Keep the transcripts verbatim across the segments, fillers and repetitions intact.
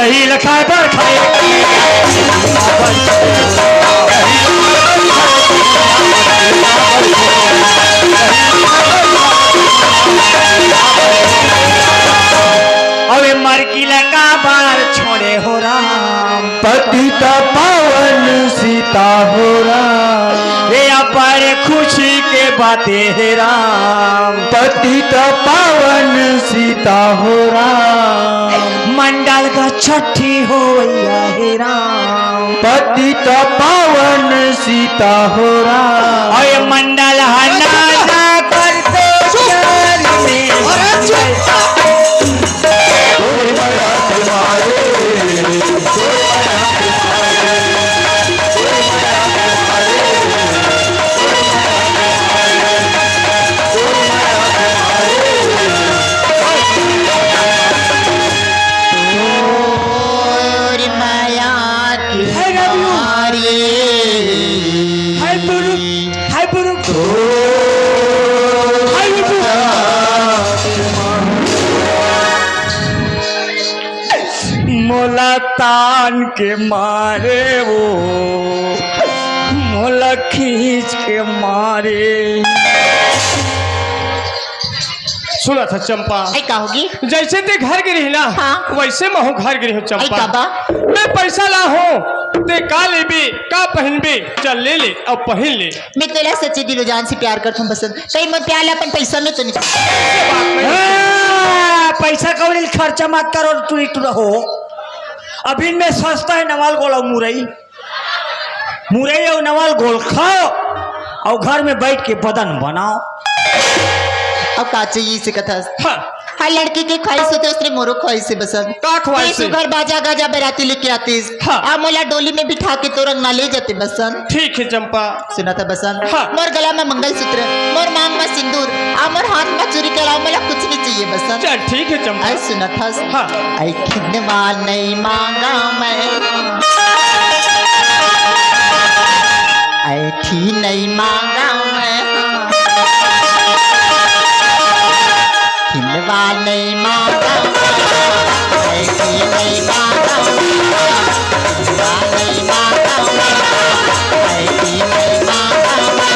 दही ल खाए बर खाए। अबे मरकी ल काबर छोड़े हो राम? पतित पावन सीता हो राम। ये अपार खुशी के बातें हे राम। पतित पावन सीता हो राम। मंडल का छठी होइया हे राम। पतित पावन सीता हो राम। अरे मंडल हन्ना ना कर दो चल में। अरे चुप। तोर माया के हाय रबियू। मारे। हाय बुरुक, हाय बुरुक। हाय बुरुक। मोला तान के मारे वो, मोला खींच के मारे। सुनत हस चंपा, ए, का होगे? जइसे तें घर गे रहे हस ना, हाँ। वइसे महूँ घर गे रहे हँव चंपा। ए, का बा? मैं पइसा लाहूँ, तें का लेबे, का पहिनबे, चल ले ले अउ पहिन ले। मैं तोला सच्चे दिलो जान से प्यार करत हँव बसंत। कहीं मोर प्यार ला अपन पइसा में तो नहीं। हाँ, पइसा कौड़ी ल खर्चा मत करो, टुरी टुरा हो। अभी में सस्ता हे नवाल गोला मुरई। मुरई अउ नवाल गोल खाओ अउ घर में बइठ के बदन बनाओ। अब का चाहिए इसे कथस? हाँ। हर लड़की के ख्वाहिश होथे, उसने मोरो ख्वाहिश हे बसंत। का ख्वाहिश हे? सुघर बाजा गाजा बराती लेके आतिस। हाँ। आ मोला डोली में बिठा के तोर अंगना ले जाते बसंत। ठीक हे चंपा। सुनत हस बसंत? हाँ। मोर गला में मंगलसूत्र, मोर मांग में सिंदूर, आ मोर हाथ में चूरी के अलावा मोला कुछ नहीं चाहिए बसंत। चल ठीक हे चंपा। अउ सुनत हस? हाँ। अइ खिंडवा नहीं मांगा मैं, अइ थी नहीं मांगा मैं, खिंडवा नहीं मांगा मैं, अइ थी नहीं मांगा मैं, खिंडवा नहीं मांगा मैं, अइ थी नहीं मांगा मैं।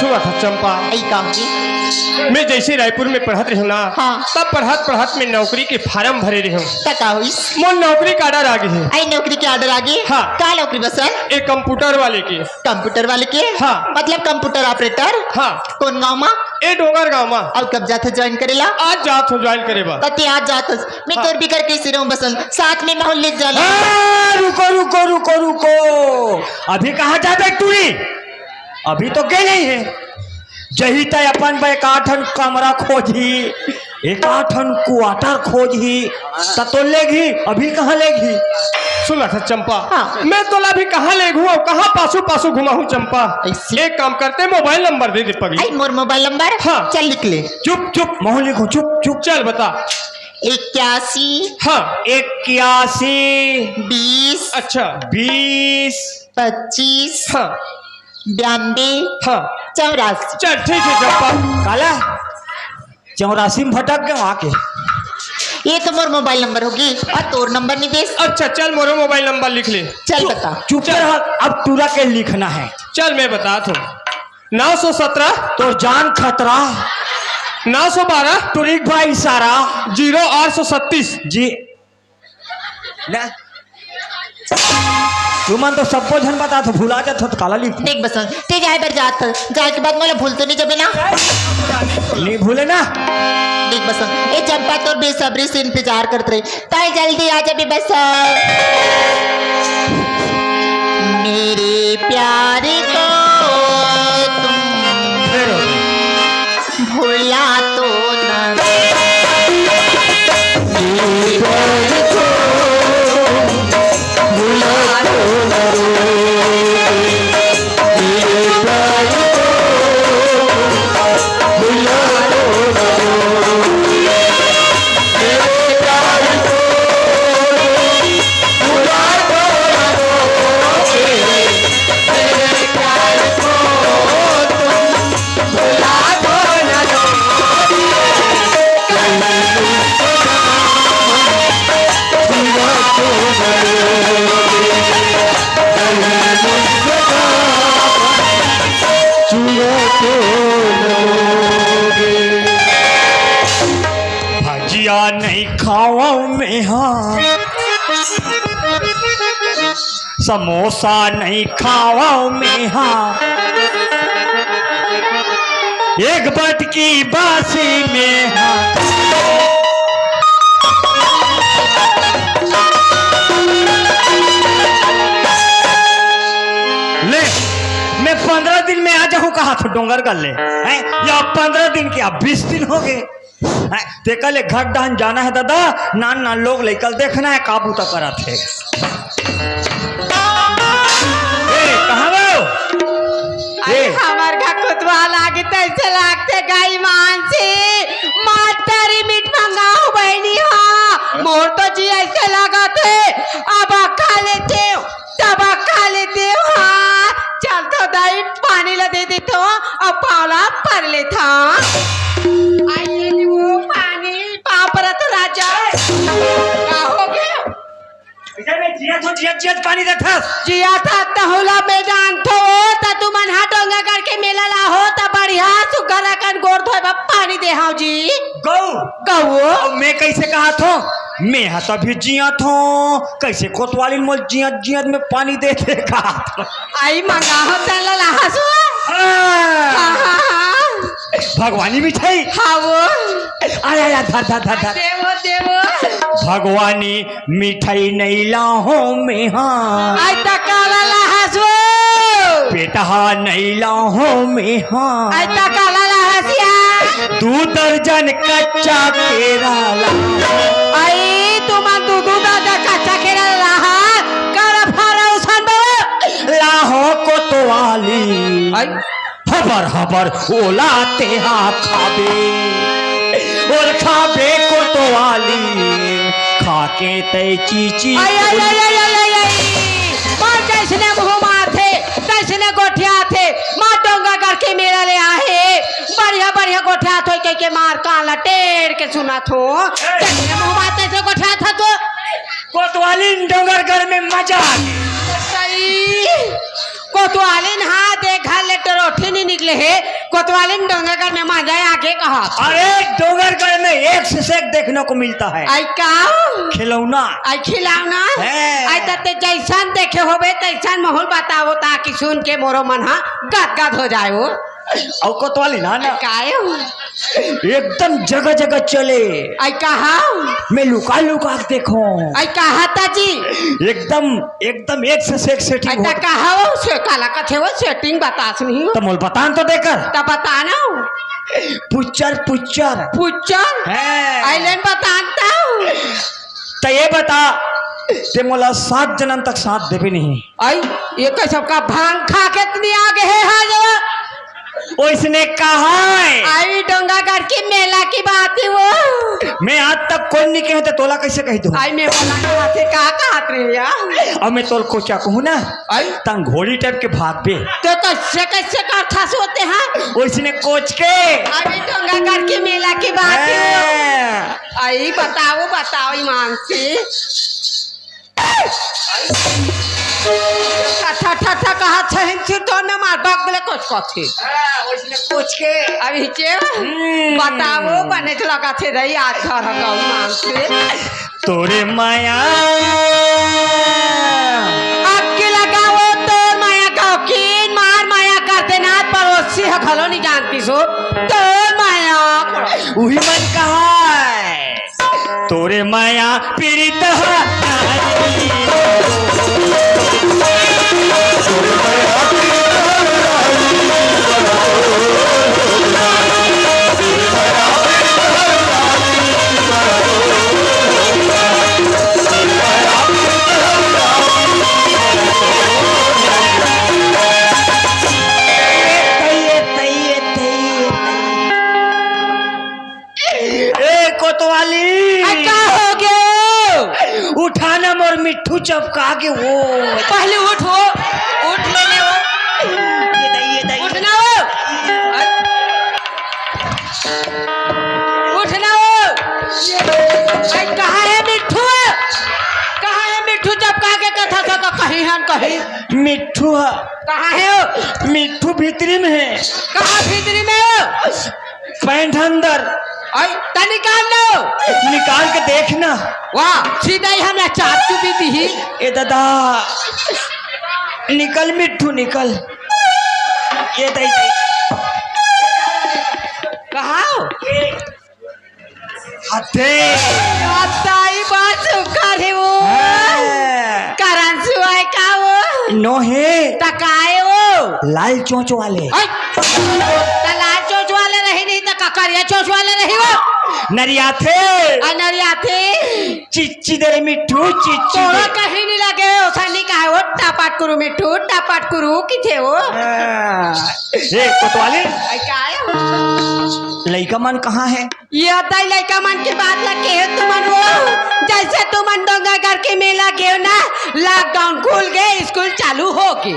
सुनत हस चंपा? अई का होगे? मैं जइसे रायपुर में पढ़त रहेंव ना, हाँ। तब पढ़त पढ़त में नौकरी के फारम भरे रहेंव। त का होइस? मोर नौकरी के order आ गे हे। अई नौकरी के order आ गे? हाँ। का नौकरी बसंत? ए computer वाले के। Computer वाले के? हाँ। मतलब computer operator? हाँ। कोन गांव मा? ए डोंगर गांव मा। अउ कब जाथस join करे ला? आज जात हँव join करे बर। त तें आज जाथस, मैं हाँ। तोर बिगर कइसे रहूं बसंत? साथ में महूं ले जाना। हाँ, रुको, रुको, रुको, रुको। अभी कहाँ जाबे टुरी? अभी तो गे नहीं हे। जही तय अपन बर एकाठन कमरा खोजही, एकाठन quarter खोजही, त तोला लेगही, अभी कहाँ लेगही? सुनत हस चंपा, हाँ। मैं तोला अभी कहाँ लेगहूं अउ कहाँ पाछू पाछू घुमाहूं चंपा? अइसे? एक काम करते, mobile number दे दे पगली। अई मोर mobile number? हाँ। चल लिख ले। चुप, चुप, महूं लिखहूं, चुप, चुप। चल बता। इक्यासी। हाँ। इक्यासी। बीस। अच्छा। बीस। पच्चीस। हाँ। बयानबे। हाँ। चौरासी। चल ठीक हे चंपा। काला? चौरासी में भटक गे आके। ए तो मोर mobile number होगे, अउ तोर number नहीं देस। अच्छा, चल मोरो mobile number लिख ले। चल बता। चुप चल। रह, अब टुरा के लिखना हे। चल मैं बतात हँव। नौ सौ सत्रह। तोर जान खतरा। नौ सौ बारह। टुरी के भाई इशारा। Zero आठ सौ सत्तीस। जी। ना। तुमन तो सब्बो झन बतात हो, भुला जात हो त काला लिख। देख बसंत, ते जाए बर जात हस, जाए के बाद मोला भूल तो नहीं जबे ना? नहीं भूले ना। देख बसंत, ए चंपा तोर बेसब्री से इंतजार करत रही, ताई जल्दी आ जाबे बसंत। मेरे प्यार को तुम फिर हो गई। भुला तो ना। भजिया नहीं खावं मेहा, समोसा नहीं खावं मेहा, एक बटकी बासी मेहा। ले, मैं पंद्रह दिन में आ जाहूं कहाथों डोंगरगढ़ ले, हैं? या पंद्रह दिन के, अब बीस दिन हो गए। हैं? तेकर ले घर डहन जाना हे दादा, नान नान लोग लइका ल देखना हे, का बूता करत हे। ए, कहाँ गयो? अरे, ए। हमर घर कोतवाल आगे तइसे लागथे, गाई मानसी, मातरी मीट मंगाहूं बहिनी हा, मोर तो जी अइसे लागथे, अब खा लेथंव, तब खा लेथंव, हाँ, चल तो दाई, पानी ला दे देथंव, अउ पाँव ला पर लेथंव। आइए नी वो पानी, पाँव परत राजा। का हो गया? इधर में जियत हो, जियत, जियत पानी देथस। जियत हा तहूं ला मैं जानथंव, त तुमन हा डोंगरगढ़ के मेला ला हो, त बढ़िया सुग्घर अकन गोड़ धोए बर पानी देहंव जी। गऊ। गऊ। अउ मैं कइसे कहाथंव? मैं हा तभी जियत हों, कइसे कोतवालिन मोला जियत, जियत में पानी दे दे कहाथंव। आई मंगाहूं तेन ला लाहस वो। हाँ। हाँ, हाँ, हाँ। भगवानी मिठाई। हाँ वो। आय, आय, आय, धर, धर, धर, धर। देवो, देवो। भगवानी मिठाई नहीं लाहूं मेहा। आय त काला लाहस वो। पेटहा नहीं लाहूं मेहा। आय त काला लाहस या। दू दर्जन कच्चा केरा लाहूं। आई तुमन दू, दू दर्जन कच्चा केरा लाहस। काला फारा उसन बाबा। लाहूं कोतवाली। आई। हबर हबर ओला तेहा खाबे, ओल खाबे कोतवाली, खाके तै चीची आई, आई, बोली। आई, आई, आई, आई, आई। मार जइसने मुंह मारथे, तइसने गोठियाथे, मार डोंगरगढ़ के मेला ले आहे, बढ़िया, बढ़िया गोठियात होई कहिके मार कान ला टेढ़ के सुनत हों। जइसने मुंह मारथे, तइसने गोठियात हस तो। कोतवालिन डोंगरगढ़ में मजा आ गया। सही। कोतवालिन, हाँ, देख, घर ले टरोठी नहीं निकले हे। कोतवालिन डोंगरगढ़ में मजा आगे कहा। अरे, डोंगरगढ़ में एक से एक देखने को मिलता है। आई का? खिलौना। आई खिलौना? है। आई त ते जइसन देखे होबे, तइसन माहौल बतावो, ताकि सुन के मोरो मन हा गदगद हो जाए हो। अउ कोतवालिन ना, ना। काहे हो? एकदम जगह जगह चले। आई कहा? मैं लुका लुका के देखो। आई कहा ताजी? एकदम, एकदम एक से एक सेटिंग आई हो। त कहा हो? से काला कथे हो? सेटिंग बतास नहीं हो। त मोल बतान तो देकर। त बताना हो। Putchar, putchar. पुच्चर? है। आई लेन बतान तो। त ये बता, ते मोला सात जन्म तक साथ देबे नहीं। आई, ये का सबका भांग खा के इतनी आगे है, हाँ जवा। ओइसने कहा है। आई डोंगरगढ़ की मेला की बात ही वो। मैं आज तक कोई नहीं कहे, तो तोला कैसे कह दूं? आई मैं बोला कहा थे, का कहत रहे यार? अब मैं तोल को क्या कहूँ ना? आई? तंग घोड़ी टाइप के भाग बे। तो कैसे, कैसे करथा सोते हैं? ओइसने कोच के। अभी डोंगरगढ़ की मेला की बात ही वो। हाँ। आई बताओ, बताओ ईमान से। ठा, ठा, ठा, ठा, कहा छहिन सिर तो न मार, बगले कोच कोच के। हाँ, ओइसने कोच के। अभी चे हम्म। बताओ, बने तो लगा थे रही आज घर का ईमान से। तोरे माया। अकेला चलो नहीं जानती सो, तोर माया। उही मन कहा है, तोरे माया पीड़ित है। ए, कोतवाली। आ, का हो गयो? उठाना मोर मिट्ठू चपका के वो। पहले उठ वो, उठ ले ले वो। ये दे, ये दे। उठना वो। उठना वो। ए, कहाँ है मिट्ठू? कहाँ है मिट्ठू चपका के कथा था तो कहीं हन कहीं। मिट्ठू है। कहाँ है वो? मिट्ठू भीतरी में है। कहाँ भीतरी में हो? पैंट अंदर। आई, त निकाल लो। निकाल के देखना। वाह, सीधा ही हमला चाप चुपी दी। ए दादा, निकल मिट्ठू, निकल। ये दे, दे। कहाँ हो? हते। हताई बात सुखा रे वो। हाँ। करन सुआय का वो? नो हे। त काय वो? लाल चोंच वाले। ओए। त लाल चोंच वाले रही नहीं त ककरिया चोंच वाले रही वो। नरिया थे। आ नरिया थे। चिच्ची दे रे मिट्ठू, चिच्ची तोरा दे। कहीं नहीं लगे, ओसा नहीं कहा वो, टापाट कुरु मिट्ठू, टापाट कुरु, किथे वो? हाँ। ए, कोतवाली। आई काय वो? लइका मन कहाँ है? ये तई लइका मन के बात ला केहे तुमन वो, जैसे तुमन डोंगरगढ़ के मेला गेव ना, लॉकडाउन खुल गे, स्कूल चालू हो गे,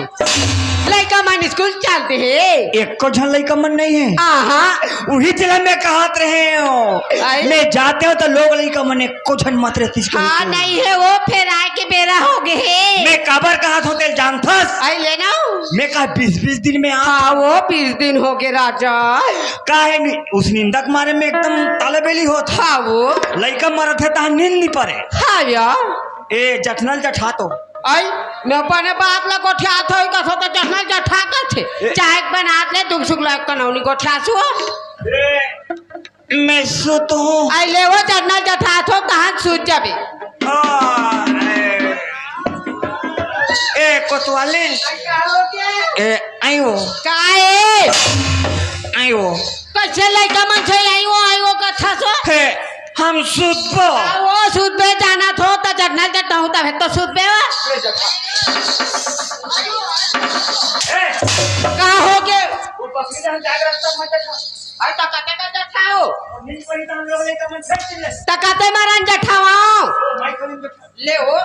लइका मन स्कूल चल दे हे। एको झन लइका मन नहीं है। आहा। उही जिला में कहत रहे हो। आई। मैं जाते हो तो लोग लइका मन एको झन मत रहती स्कूल हाँ, के। नहीं है वो, फेर आए के बेरा हो गे हे। मैं काबर कहत हो तेल जानथस? आई ले ना। मैं कहा बीस बीस दिन में आ। हाँ, वो बीस दिन हो गे राजा। काहे नि-, उस निंदा के मारे में एकदम तालाबेली होत। हाँ वो। लइका मरत हे, तहाँ नींद नि परे। हाँ यार। ए, जठनल जठा तो। आई, मैं अपने बाप ला गोठियात होई, कथो तो जठनल जठा कथे। ए। चाहे बनात ले, दुख सुख लायक कनौनी गोठियासु। ए, मैं सुत हूँ। आई ले वो जठनल जठा तो, तहाँ सुत जाबे। हाँ, ए। ए, कोतवाली। ए, आई वो। का ए? आई वो। कैसे लइका मन से आई वो, आई वो कथा सो? हे, हम सुतबो। आ, वो सुतबे जाना थो, त जठनल जठाहूँ, तबे तो सुतबे वा। का हो गे? अरे, त कते का जठाओ? त कते मरन जठावा? ले वो।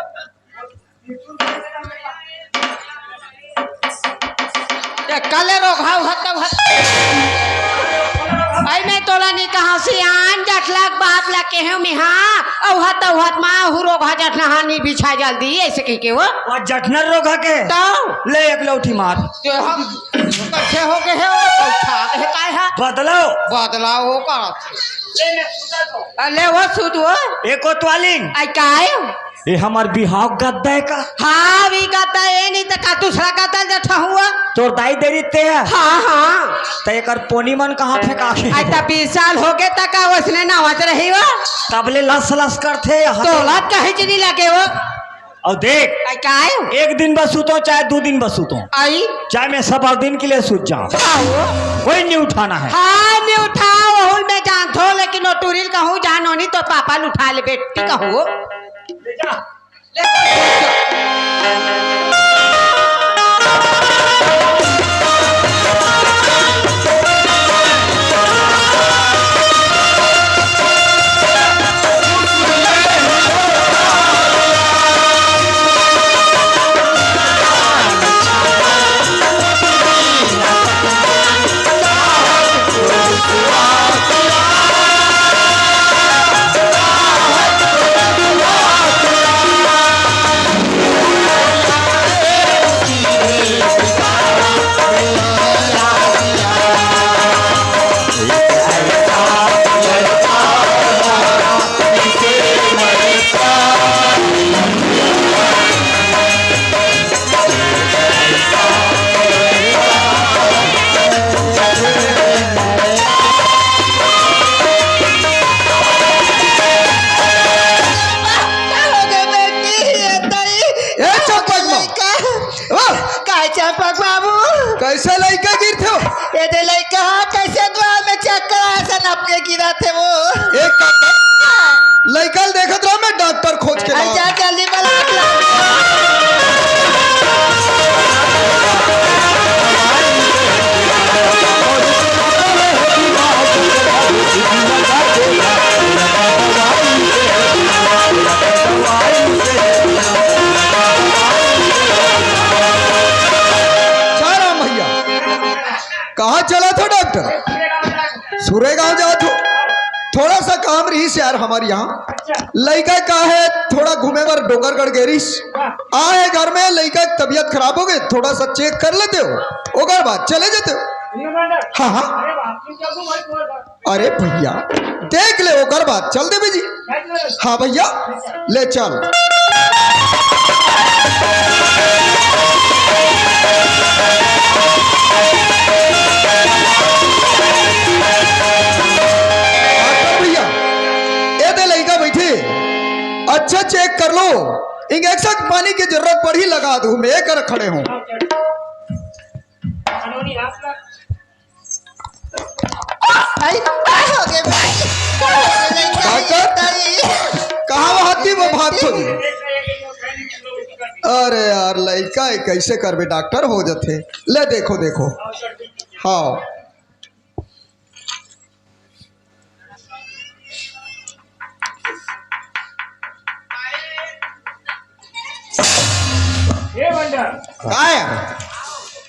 ए, काले रोगहा उहत उहत। आई मैं तोला नी कहा सियान जठलक बाप ला केहेव मिहा, उहत उहत मा हु रोगहा जठना हा नी बिछा जल्दी, ऐसे कहि के वो। वो जठनर रोगहा के? तो? ले एक लौठी मार। ते हम कइसे हो गे हे वो? उठा दे काय हा? बदलाओ। बदलाओ का? ले मैं सुता तो। आ, ले वो सुत वो। ए कोतवालिन। आई काय? ए हमर बिहाव गद्दा हे का? हाँ, वी गद्दा ए नहीं त का दूसरा गद्दा जठा हुआ। तोर दाई देरी ते हे? हाँ, हाँ। त एकर पोनी मन कहाँ फेंका के? आई त बीस साल हो गे त का वसने नावत रही वो? तबले लस लस करथे। तोला कहीं च नहीं लगे वो। अउ देख, आई काय? एक दिन बस सुतो, चाहे दू दिन बस सुतो, आई? चाहे मैं सब दिन के लिए सुत जाऊं, आओ। कोई नहीं उठाना है। हाँ, नहीं उठाओ, हुल मैं जानथो, लेकिन वो टूरिल कहूँ, जानो नहीं तो पापा ल उठा ले बेटी कहूँ। ले जा। लइका गिरथे हो। ए दे लइका, हाँ, कइसे दुआर में चक्कर आए सन अपने गिरथे वो। एक काम कर, लइका ल देखत रहो, मैं डॉक्टर खोज के लावत हूँ। जा जल्दी बुला, बुला। जा राम भैया, कहाँ चलत हो डॉक्टर? सुरेगांव जात हो? थोड़ा सा काम रहिस यार हमर यहाँ। लइका का हे, थोड़ा घूमे बर डोंगरगढ़ गे रहिस। आए घर में लइका के तबीयत खराब हो गे, थोड़ा सा चेक कर लेते हो, ओकर बाद चले जाते हो। हाँ, हाँ। अरे भैया, देख ले, ओकर बाद चल देबे जी। हाँ भैया, ले चल। डॉक्टर भैया, ए दे लइका बइठे, अच्छा चेक कर लो, इंजेक्शन पानी के जरूरत पड़ही, लगा दूँ, मैं कर खड़े हूँ। भाई, का हो गे भाई? का हो गे लइका? डॉक्टर? कहाँ वहाँ थी वो भाग तो? अरे यार, लइका हे, कइसे करबे डॉक्टर, हो जथे। ले देखो, देखो। हाँ। हे मंडल। काय?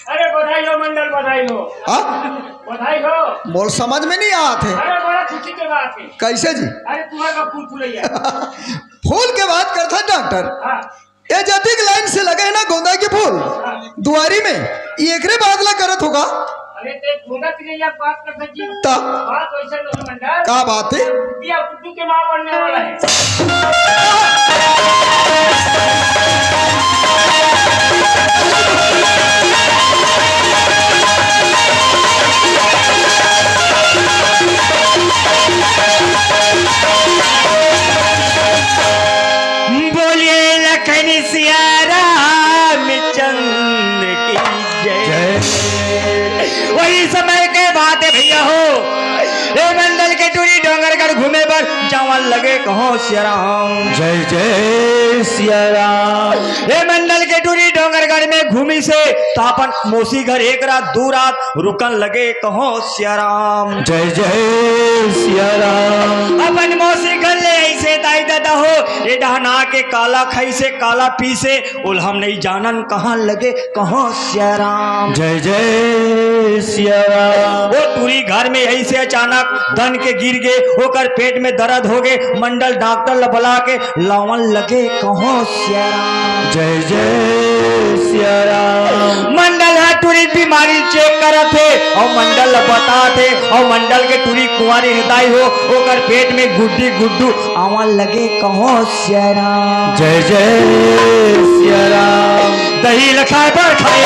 अरे बधाई हो मंडल, बधाई हो। हाँ? बधाई हो। मोर समझ में नहीं आत हे। अरे बड़ा खुशी के बात हे। कइसे जी? अरे तुम्हारा फूल फुलैया। फूल के बात करथा डॉक्टर। हाँ। ए जतिक लाइन से लगे हे ना गोंदा के फूल दुआरी में, ये एकरे बात ला करत होगा। अरे ते गोंदा के लिए बात कर सकी। त बात वैसे नहीं मंडल। का बात हे? बिटिया गुड्डू के माँ बनने वाला है। बोलिए लखन सिया रामचंद्र की जय। जय। वही समय के बात हे भैया हो, ए मंडल के टूरी डोंगरगढ़ घूमे बर जावन लगे कहो सिया राम। जय जय सिया राम। ए मंडल के टूरी डोंगरगढ़ में घूमिस हे त अपन मौसी घर एक रात दू रात रुकन लगे कहो सिया राम। जय जय सिया राम। अपन मौसी घर ले अइसे दाई ददा हो, ए डहना के काला खइसे, काला पीसे, ओला हम नहीं जानन कहाँ लगे, कहो सिया राम। जय जय सिया राम। ओ टूरी घर में अइसे अचानक धन के गिर गे, ओकर पेट में दर्द हो गे, मंडल डॉक्टर ला बुला के लावन लगे, कहो सिया राम। जय जय सिया राम। मंडल ह टूरी बीमारी चेक करत हे अउ मंडल ल बतात हे अउ मंडल के टूरी कुंवारी हे दाई हो, ओकर पेट में गुड्डी गुड्डू आवन लगे, कहो सिया राम। जय जय सिया राम। दही ल खाए बर खाए।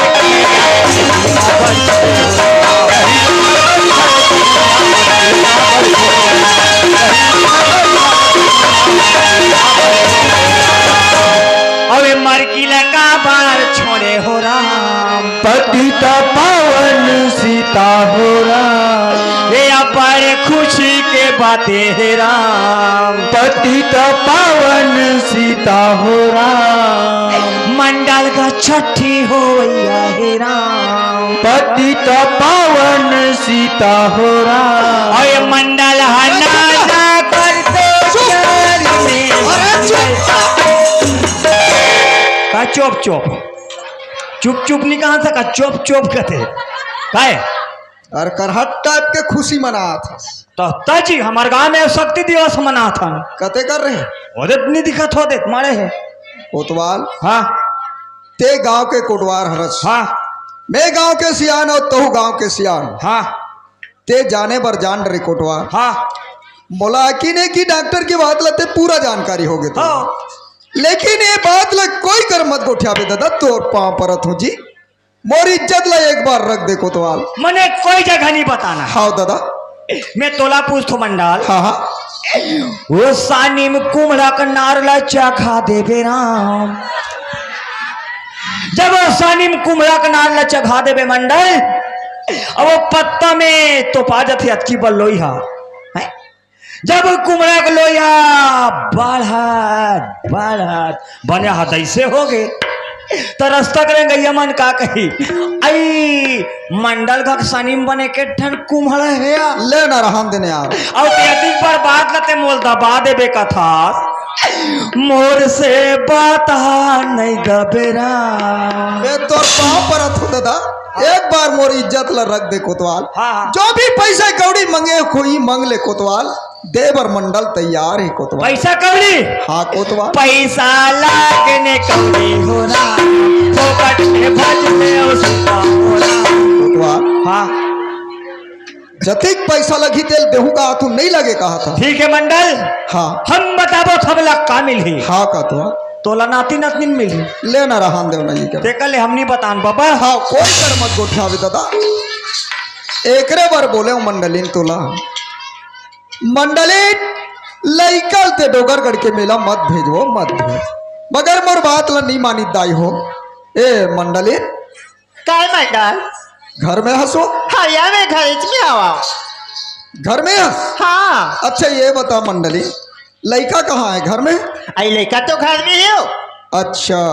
अबे मरकी ला काबर छोड़े हो राम। पतित पावन सीता हो राम। ये अपार खुशी के बातें हे राम। पतित पावन सीता हो राम। मंडल का छठी होवइया हे राम। पतित पावन सीता हो राम। अरे मंडल हना ना करते चुप। प्यार में। अरे चुप। का चुप चुप? चुप चुप नहीं कहा था, का चुप चुप कहते? काय? अरे करहट टाइप के खुशी मनात हस। त, त जी, हमर गांव में शक्ति दिवस मनात हन। कते कर रहे? ओदे नहीं दिखत हो, देत मारे हे। कोतवाल। हाँ। ते गांव के कोटवार हरस। हाँ। मैं गांव के सियान अउ तहू गांव के सियान। हाँ। ते जाने बर जान डरे कोटवार। हाँ। मोला यकीन हे कि डॉक्टर के बात ला ते पूरा जानकारी होगे तो। हाँ। लेकिन ये बात ला कोई कर मत गोठियाबे दादा, तोर पांव परत हूँ जी। मोर इज्जत ला एक बार रख दे कोतवाल। मने कोई जगह नहीं बताना। हाँ दादा। मैं तोला पूछथों मंडल। हाँ, हाँ। ओ सानी म कुम्हड़ा के नार ला चखा देबे राम। जब ओ सानी म कुम्हड़ा के नार ला चखा देबे मंडल, अब वो पत्ता में तोपा जाथे अतकी बड़ लोई हा। हैं? जब कुमड़ा के लोई हा बाढ़त बाढ़त बने हदैसे हो गे, त रस्ता के रेंगइया मन का कही, "अई मंडल घक सनी म बने के ठन कुम्हड़ा हे या।" ले ना रहन देने यार। अउ तेतिक बरबाद ल ते मोल दबा देबे कथस। मोर से बात हा नहीं दबेरा। ए तोर पाँव परत हो दादा, एक बार मोर इज्जत ल रख दे कोतवाल। हाँ, हाँ। जो भी पैसा कौड़ी मंगे कोई मंग ले कोतवाल, दे बर मंडल तैयार हे कोतवाल। पैसा कौड़ी? हाँ कोतवाल। पैसा लागने कौड़ी हो ना, फोकट में भज में उसका हो ना। कोतवाल। हाँ। जतिक पैसा लगही तेल देहूं कहा तू नहीं लगे कहा था। ठीक है मंडल। हाँ। हम बताबो थबला का मिलही। हाँ का तो। तोला नाती नतनीन मिलही। ले ना रहन देव नहीं कर। तेकर ले हम नहीं बतान बाबा। हाँ कोई कर मत गोठियावे दादा। एकरे बर बोले हूँ मंडलिन तोला। मंडलिन लइका ल ते डोगरगढ़ के मेला मत भेजो मत भेज। मगर मोर बात ला नहीं मानी दाई हो। ए मंडलिन। काय मंडल? घर में हसो? हाँ या मैं घर में आवा। घर में हस? हाँ। अच्छा ये बता मंडली, लइका कहाँ है घर में? आई लइका तो घर में ही हो। अच्छा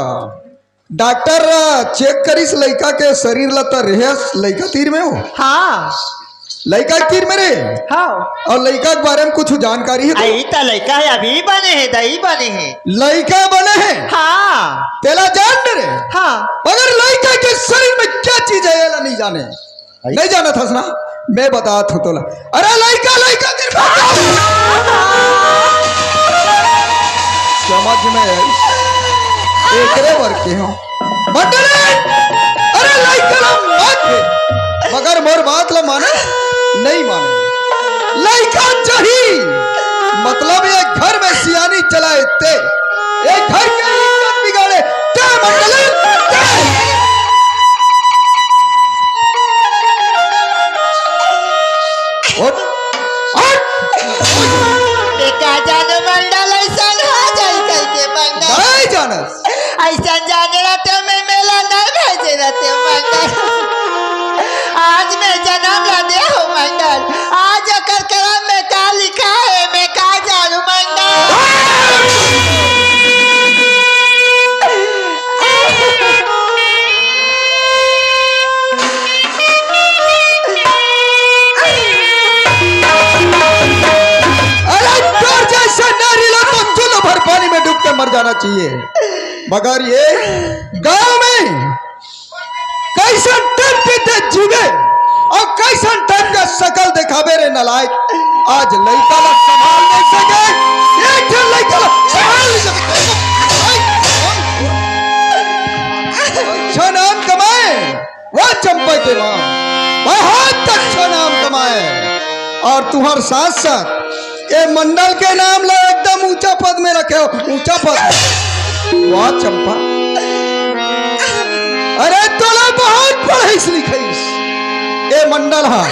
डॉक्टर चेक करिस लइका के शरीर ला त रेहस लइका तीर में हो? हाँ। लइका तीर में रे? हाँ। अउ लइका के बारे में कुछ जानकारी हे तो? आई त लइका हे अभी बने हे दई बने हे। लइका बने हे? हाँ। तेला जान रे? हाँ। मगर लइका के शरीर में क्या चीज हे एला नहीं जाने। नहीं जानत हस ना? मैं बतात हूँ तोला। अरे लइका लइका के समझ में आई। एकरे बर के हूँ मंडली। अरे लइका ला मार दे मगर मोर बात ला माने नहीं माने। लइका चाही मतलब ये घर में सियानी चलाए ते ये घर के इज्जत बिगाड़े ते मंडली ते। उठ, उठ। ए का जानो मंडल ऐसन हो जाई कहिके मंडल। नहीं जानस। ऐसन जाने रहते मैं मेला नहीं भेजे रहते मंडल। आज मैं जन्म ला दे हो मंडल। आज ओकर करम में का लिखा है मैं का जानू मंडल। अरे तोर जैसे नारी ला तो चूल्हो भर पानी में डूब के मर जाना चाहिए। मगर ये गांव में कैसन टाइप के ते जीवे और कैसन टाइप का शकल दिखावे रे नालायक। आज लइका ला संभाल नहीं सके, एक ठन लइका ला संभाल नहीं सके। अच्छा नाम कमाए, वाह चंपा के माँ, बहुत अच्छा नाम कमाए। और तुम्हार साथ साथ ए मंडल के नाम ला एकदम ऊंचा पद में रखे हो, ऊंचा पद। वाह चंपा, अरे तोला बहुत पढ़ाईस लिखाईस ए मंडल हा।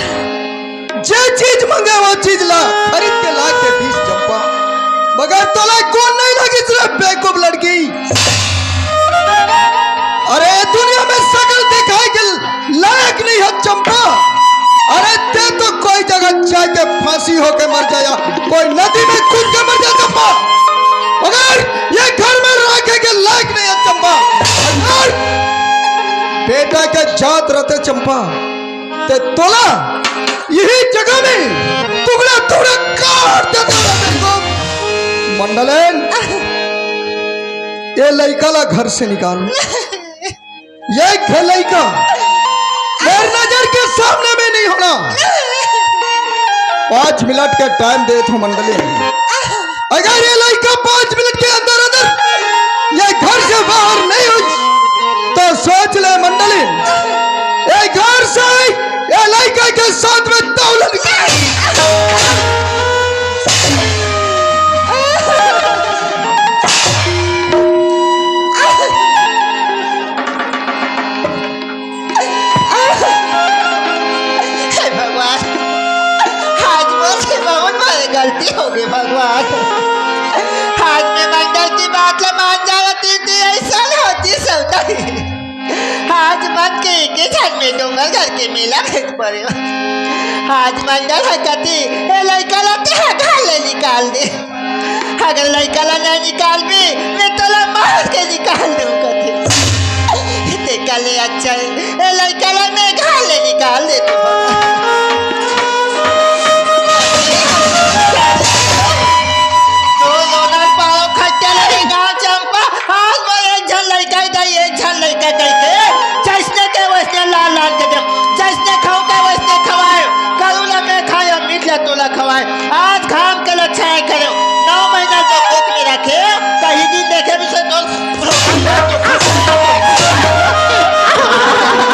जे चीज मंगे वो चीज ला खरीद के ला के दीस चंपा, मगर तोला कोन नहीं लगिस रे बेवकूफ लड़की। अरे दुनिया में शकल दिखाए के लायक नहीं है चंपा। अरे ते तो कोई जगह जाके फांसी होके मर जाया, कोई नदी में कूद के मर जा चंपा। मगर ये घर में रखे के लायक नहीं है चंपा। अगर बेटा के जात रहते चंपा, ते तोला यही जगह में टुकड़ा टुकड़ा काट देते रहते। मंडलेन, ये लइका ला घर से निकाल। ये एक ठे लइका मेरे नजर के सामने में नहीं होना। पाँच मिनट का टाइम दे थो मंडली, अगर ये लइका पाँच मिनट के अंदर अंदर ये घर से बाहर नहीं हुई तो सोच ले मंडली, ये घर से ये लइका के साथ में तौलन। हे भगवान, आज मोर से बहुत बड़े गलती हो गई भगवान। आज मैं मंडल की बात ला मान जावत ही थी, ऐसा होती सौदा। आज मन के एके झन में डोंगरगढ़ के मेला देख परे। आज मंडल ह कथे, ए लइका ला तेहा घर ले निकाल दे। अगर लइका ला नहीं निकालबे, मैं तोला मार के निकाल दूं कथे। तेकर ले अच्छा हे, ए लइका ला मैं घर ले निकाल देथों। तो लोनर पारो खट्टे लगे गाँव चंपा, आज मैं एक झन लइका ही दाई, एक झन लइका कहिके, जइसने के वइसने लान लान के देव, जइसने खाहूं के वइसने खवाएंव, गरू ला मैं खाएंव, मीठ ला तोला खवाएंव। आज घाम के लच्छा हे करेंव, नौ महीना तो कोख में रखेंव, कहीं दिन देखे भी से तो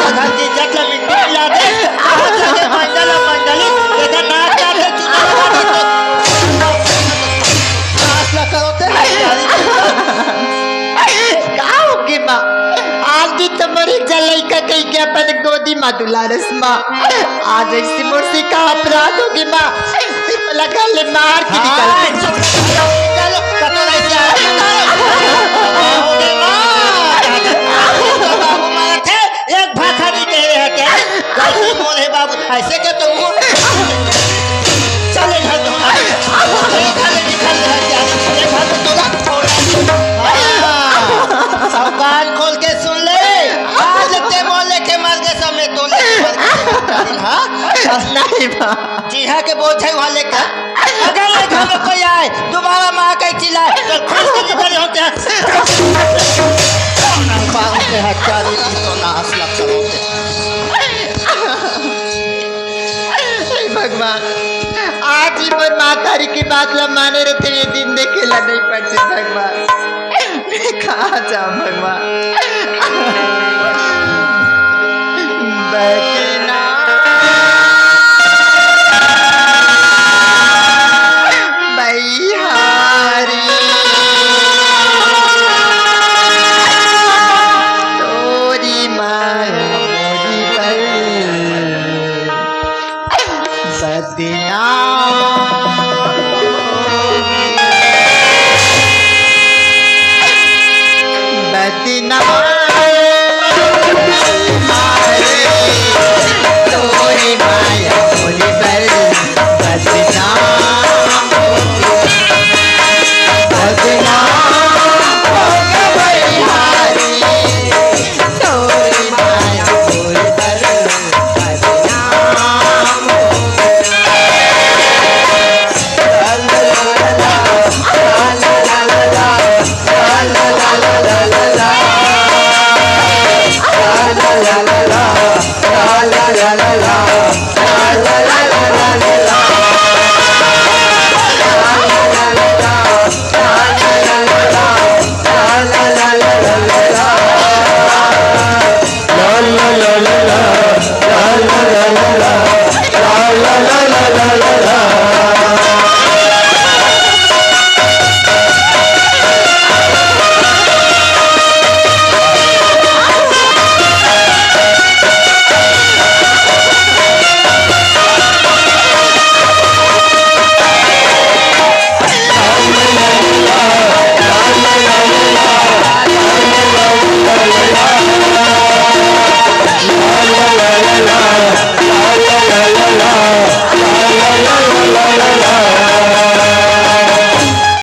घर की इज्जत ला मिट्टी मिला दे, आज लगे मंडल ला मंडली, एकर नाक काट के चूना लगा दे तो नाश ला करो ते। का होगे माँ? आज भी तो मोर एक झन लइका कहिके अपन गोदी मा दुलारस माँ। आज अइसे मोर से का अपराध होगे माँ? मोला घर ले मार के निकाल दे। चलो, कतो नहीं जा। का होगे माँ? आज तो बाबू मारत हे, एक भाखा नहीं कहे रहे क्या? गलती मोर हे बाबू, अइसे के तो मुंह। चले घर तो। घर ले निकल रहा क्या? ये घर में तोला छोड़। हाँ, सब कान खोल के सुन ले। आज ते मोर लेके मर गे, सब मैं तो लेके मर गे। हाँ? नहीं माँ। जिहां के बोझ हे उहां लेके। अगर ये घर में कोई आए, दोबारा माँ के चिल्लाए, तो खुद से निकल होते हैं। बाप के हत्यारे की तो नाश लग करोगे। हे भगवान, आज ही मोर महतारी के बात ला माने रहितेंव, ये दिन देखे ला नहीं पड़तिस भगवान। मैं कहाँ जाऊं भगवान? बहिना, बहिहारी, तोरी माया मोरी बल। बदनाम, बदनाम, तोरी माया मोरी बल, बदनाम, बदनाम, बहिहारी।